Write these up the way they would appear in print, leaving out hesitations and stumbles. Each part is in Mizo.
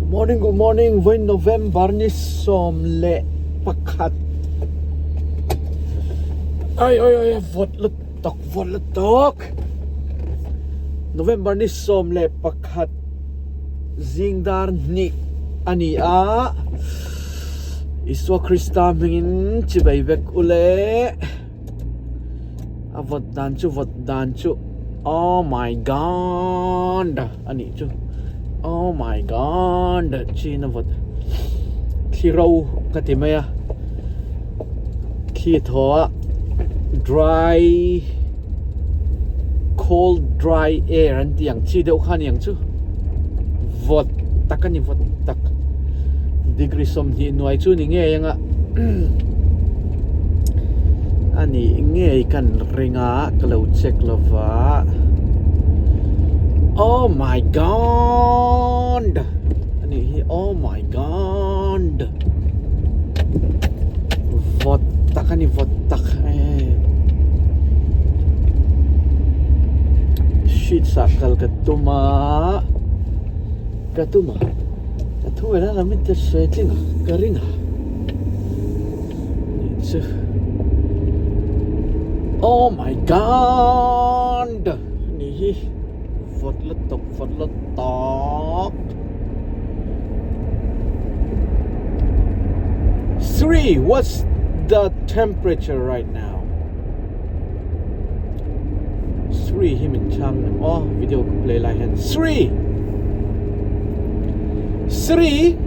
Good morning, good morning. Vawiin November ni 11. Ai oi oi vawt lutuk, vawt lutuk. November ni 11 zing dar hnih a ni a. Isua Krista hmingin chibai vek ule. A vawt dan chu vawt dan chu oh my god a nih chu oh my god chin a vawt thli ro ka ti mai a thli thaw a dry cold dry air an tih ang chi deuh kha a ni ang chu vawt tak a ni vawt tak degree 20 hnuai chu ni ngei anga. A nih ngei kan ring a ka lo check lova oh my god a nih hi oh my god vawt tak a ni vawt tak sheets ah kal ka tum a ka tum a. Ka thu vel a lam in sawi tling a ka ring a nih chu oh my god nih hi vawt lutuk vawt lutuk Siri what's the temperature right now Sri hi min chhang em aw video ka play lai hian Sri Sri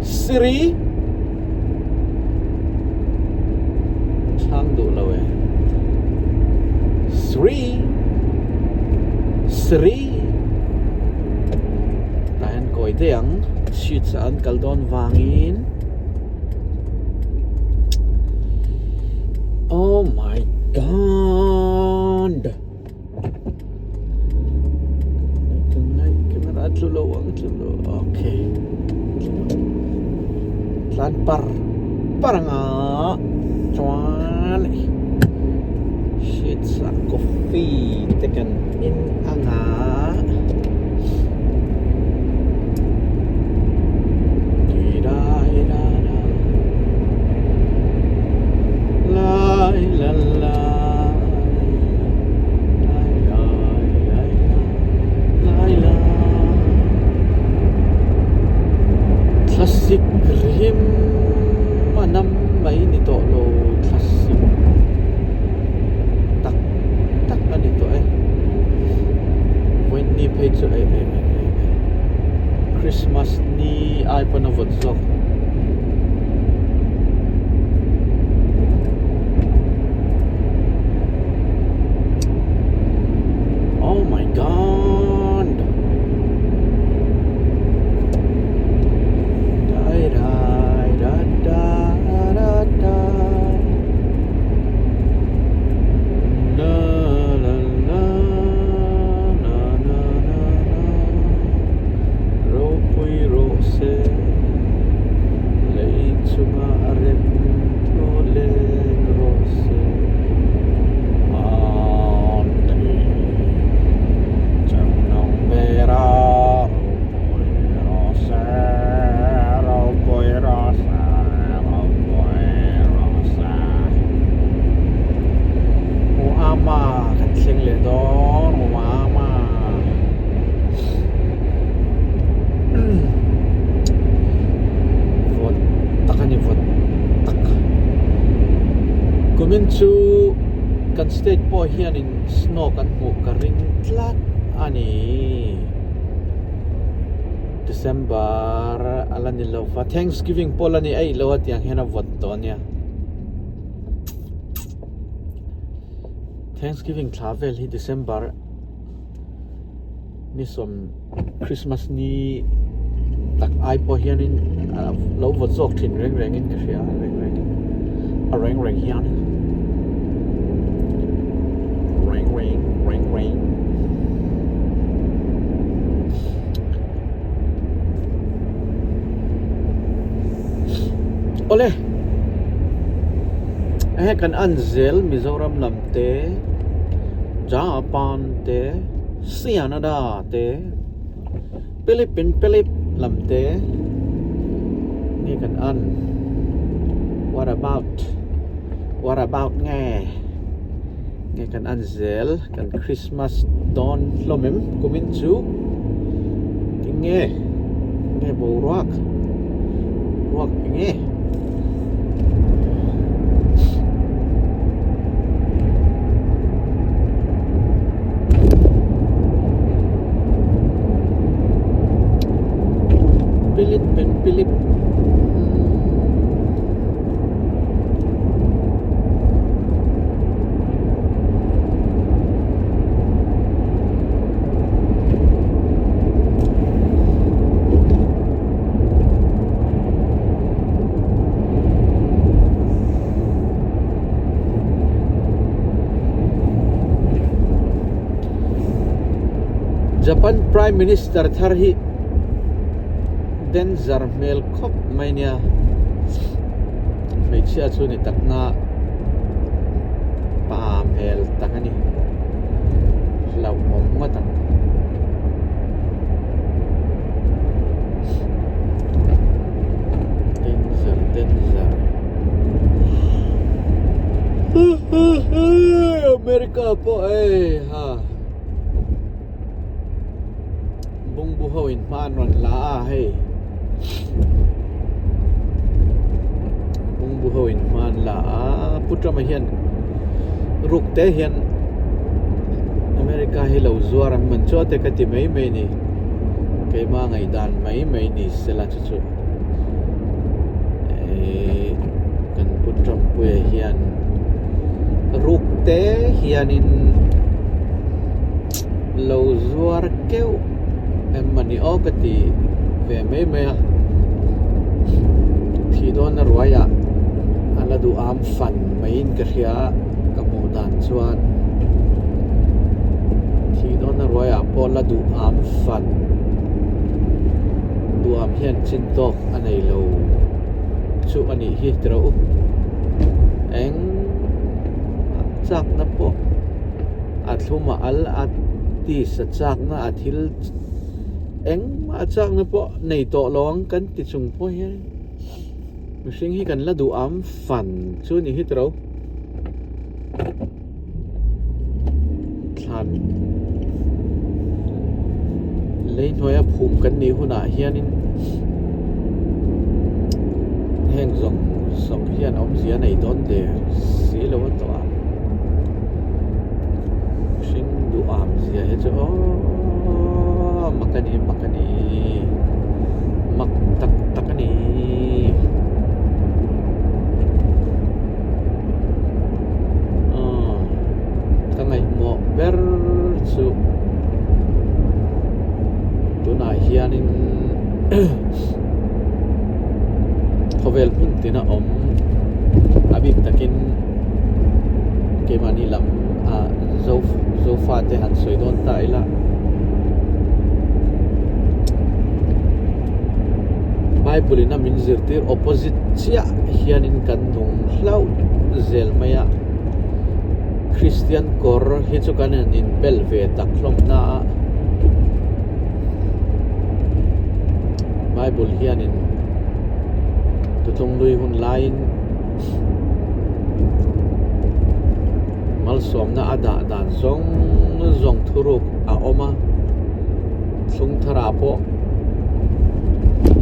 Sri chhang duh lo e Sri Sri tah hian kawi daih ang sheets ah an kal dawn vangin Oh my god. Camera tlu lo ang tlu lo. Okay. Tlan par par anga chuan shit sa coffee te kan in anga. Thlasik rim a nam mai ni tawh lo thlasik tak tak a ni tawh e vawiin ni phei chu eh eh eh eh Christmas ni ai pawn a vawt zawk. Oh my god. Dai dai da da da da. La la la na na na na. Ropui rawh se lei chunga a rem thu leng rawh se Chungnung bera ropui rawh se ropui rawh se ropui rawh se Uama kan thleng leh dawn Uama. Vawt tak a ni vawt tak kumin chu kan state pawh hianin snow kan hmuh ka ring tlat a ni December a la ni lo va Thanksgiving pawh la ni eih lo a tiang hian a vawt tawh a nia. Thanksgiving thla vel hi December Ni sawm Christmas ni tak ai pawh hianin lo vawt zawk thin reng rengin ka hria a reng rengin a reng reng hian reng reng reng reng Awle he kan an zel Mizoram lam te Japan te Canada te. Pilip in pilip lam te nge kan an what about what about nge nge kan an zel kan Christmas dawn hlawm em kumin chu tinge nge boruak ruak enge. Pilit pen pilip. Japan Prime Minister thar hi danger hmel khawp mai nia hmeichhia chu ni takna pa hmel tak a ni hlauhawm ngawt ang. Danger danger America pawh hei ha bungbu ho in hma an rawn la a hei bungbu ho in hma an la a pu Trump-a hian ruk te hian America hi lo zuar an man chu a te ka ti mai mai a ni. Keimah ngaihdan mai mai ni sela chu chu eh kan pu Trump puia hian ruk te hianin lo zuar keuh em mawni aw ka ti ve mai mai a thih dawn a ruai ah a la duh am fan maiin ka hria ka hmuh dan chuan thih dawn a ruai ah pawh la duh am fan duh am hian chin tawk a nei lo chu a nih hi tiro u eng chak na pawh a thlum a al a tisa chak na a thil engmah a chak na pawh nei tawh lo ang kan ti chung pawh hian mihring hi kan la duh am fan chu a nih hi tiro. Thlan lei hnuaia phum kan nih hunah hianin heng zawng zawng hian awmzia a nei dawn der si lo a tawh a hring duham zia hi chu aww mak a ni mak a ni mak tak tak a ni. Ka ngaihmawh ber chu tunah hianin khawvel hmun tina awm a bik takin keimahni lam ah zofa te han sawi dawn ta ila Bible in a min zirtir opposite chiah hianin kan nung hlauh zel mai a Kristian kawr hi chu kan han inbel ve tak hlawm na a Bible hianin tutlung lui hun laiin malsawmna a dah dan zawng zawng thuruk a awm a thlung tharah pawh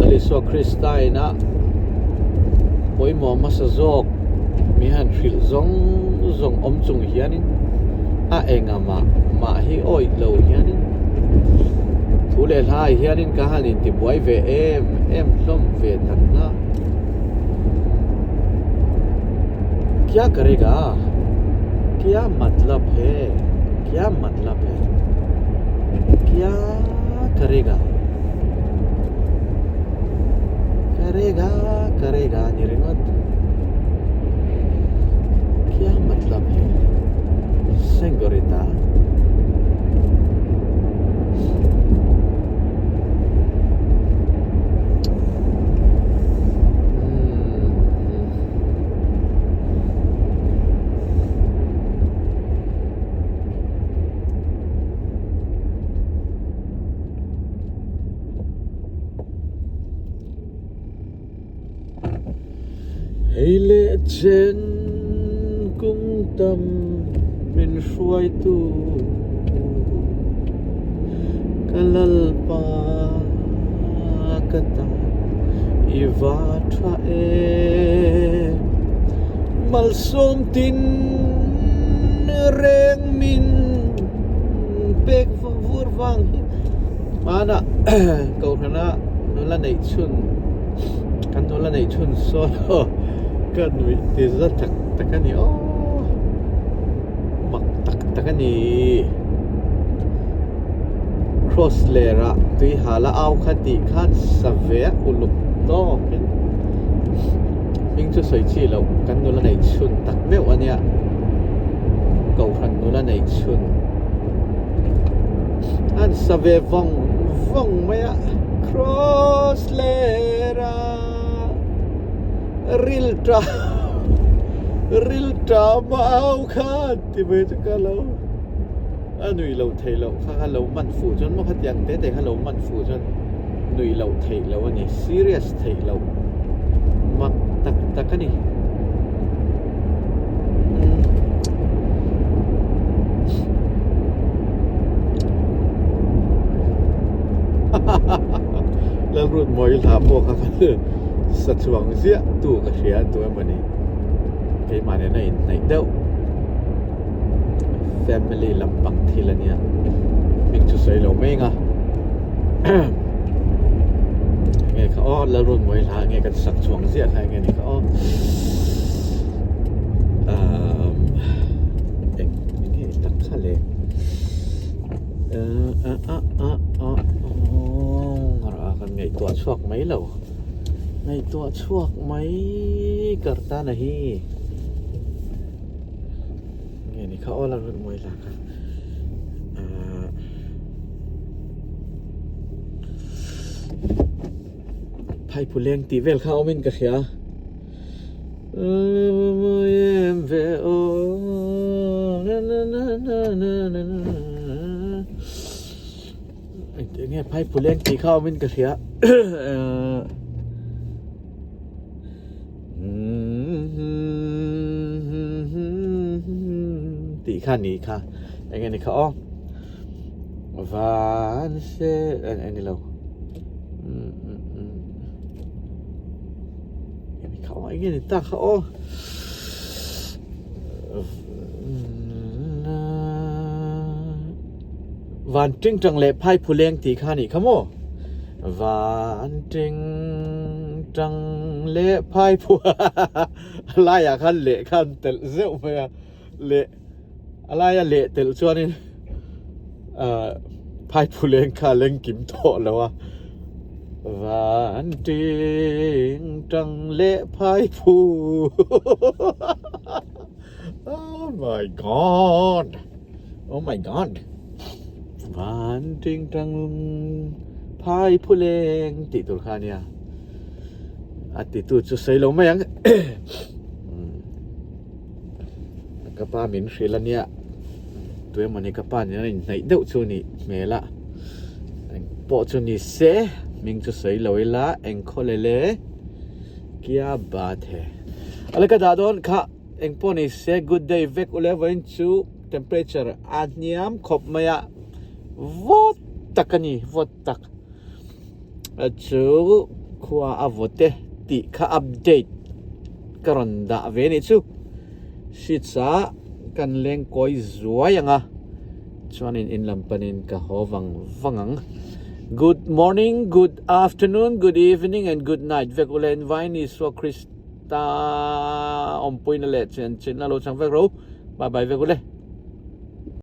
Lal Isua Krista ina pawimawh hmasa zawk mi han hrilh zawng zawng awm chung hianin a enga mah mah hi awih lo hianin thu leh hlai hianin ka han intibuai ve em em hlawm ve tak na kya karega kya matlab hai kya matlab hai kya karega karega karega ni ringawt kya matlab hai sengorita Hei leh chen kung tam min hruaitu ka Lalpa ka tan i va tha em. Malsawm tin reng min pek vur vang hi hmana Kohhrana nula neih chhun kan nula neih chhun sawn aw ka nuih ti za tak tak a ni aw mak tak tak a ni cross lerah tui hala au kha tih khan sa ve a uluk tawkin hming chu sawi chi loh kan nula neih chhun tak meuh a nia Kohhran nula neih chhun an sa ve vawng vawng mai a cross lera ril ta ril ta mau khan ti mai chu ka lo a nui loh theih loh kha kha lo man fuh chuan maw khatiang te te kha lo man fuh chuan nui loh theih loh a ni serious theih loh mak tak tak a ni. Lalrut mawi hla pawh kha ka sa chuang ziah tu ka hria tu emaw ni keimah nen a inhnaih deuh. Family lampang thil a nia hming chu sawi lo mai anga enge kha aw Lalrunmawii hla enge kan sak chhuang ziah kha enge ni kha aw umm eng enge tak kha le ah ah ah ah aw kan ngaihtuah chhuak mai lo ngaihtuah chhuak mai kartana hi. Nge ni kha aw la rawn mawi lak a ahh phaipu leng tih vel kha awmin ka hria mawi em ve aw na na na na na na enge phaipu leng tih kha awmin ka hria ahh. Tih kha ni kha eng nge ni kha aw van se eng ni lo eng ni kha aw eng nge ni ta kha aw van tingtang leh phai phuleng tih kha ni kha maw. Van ting tang leh phai phu a laiah khan leh khan telh zeuh mai a leh a laia leh telh chuanin ah phai phu leng kha a leng kim tawh lo a van ting tang leh phai phu oh my god oh my god. Van ting tang phai phu leng tih tur kha ania a titu chu sawi lo mai ang ka pa min hrilh ania tuemawni ka pa nen a inhnaih deuh chu a nih hmel a eng pawh chu ni se hming chu sawi lo ila eng khaw le le kya baat hai a la ka dah dawn kha eng pawh ni se good day vek ule vawiin chu. Temperature a hniam khawp mai a, vawt tak a ni, vawt tak. Chu khua a vawt e tih kha update ka rawn dah ve anih chu. Sheets ah kan leng kawi zuai ang a, chuanin in lam panin ka haw vang vang ang. Good morning, good afternoon, good evening and good night vek ule Invai Isua Krista awmpuina leh chen chenna lo chang vek ro. Bye bye vek ule.